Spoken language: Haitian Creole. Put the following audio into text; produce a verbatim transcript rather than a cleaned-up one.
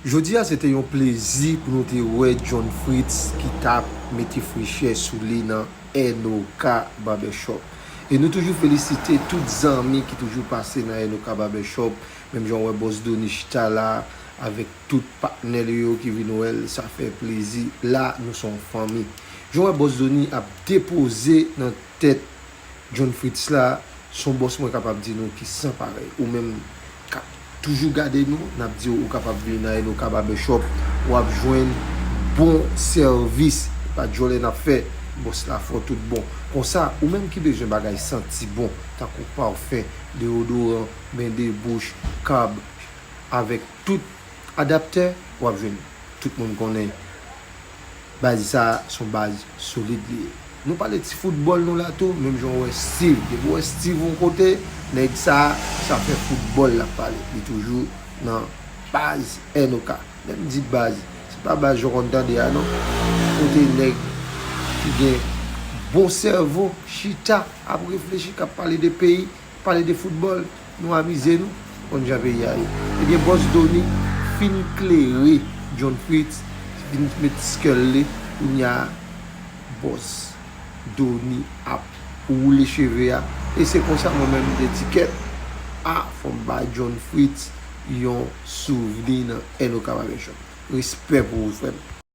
Jodi a se te yon plezi pou nou te wè John Fritz ki t ap mete frechè sou li nan N O K Barbershop. E nou toujou felisite tout zanmi ki toujou pase nan N O K Barbershop. Menm jan w wè Bòs Doni chita la avèk tout patnè li yo ki vin wè l, sa fè plezi. La, nou se yon fanmi. Jan w wè Bòs Doni ap depoze nan tèt John Fritz la, se yon bòs mwen kapab di nou ki san parèy. Ou menm k ap toujou gade nou, n ap di w ou kapab vini nan N O K Barbershop, w ap jwenn bon sèvis. Pa djòlè n ap fè, bòs la fò tout bon. Konsa, ou menm ki bezwen bagay santi bon, tankou pafen, deodoran, ben de bouch, kab, avèk tout adaptè, w ap jwenn. Tout moun konnen baz sa se yon baz solid li ye. Nou pale ti foutbòl nou la tou, menm jan w wè Steve. Depi w wè Steve yon kote, nèg sa, sa fè foutbòl l ap pale. Li toujou nan baz N O K. Lè m di baz, se pa baz jan w konn tande a non. Kote nèg ki gen bon sèvo, chita, ap reflechi, k ap pale de peyi, pale de foutbòl, nou amize nou, konn jan peyi a ye. Ebyen, Bòs Doni fin klere John Fritz, fin met skèl li, kounye a, Bòs Doni ap woule cheve a. E se konsa mwen menm m te di kèt, a, fò m bay John Fritz yon souvni nan N O K Barbershop. Respè pou ou, frè m.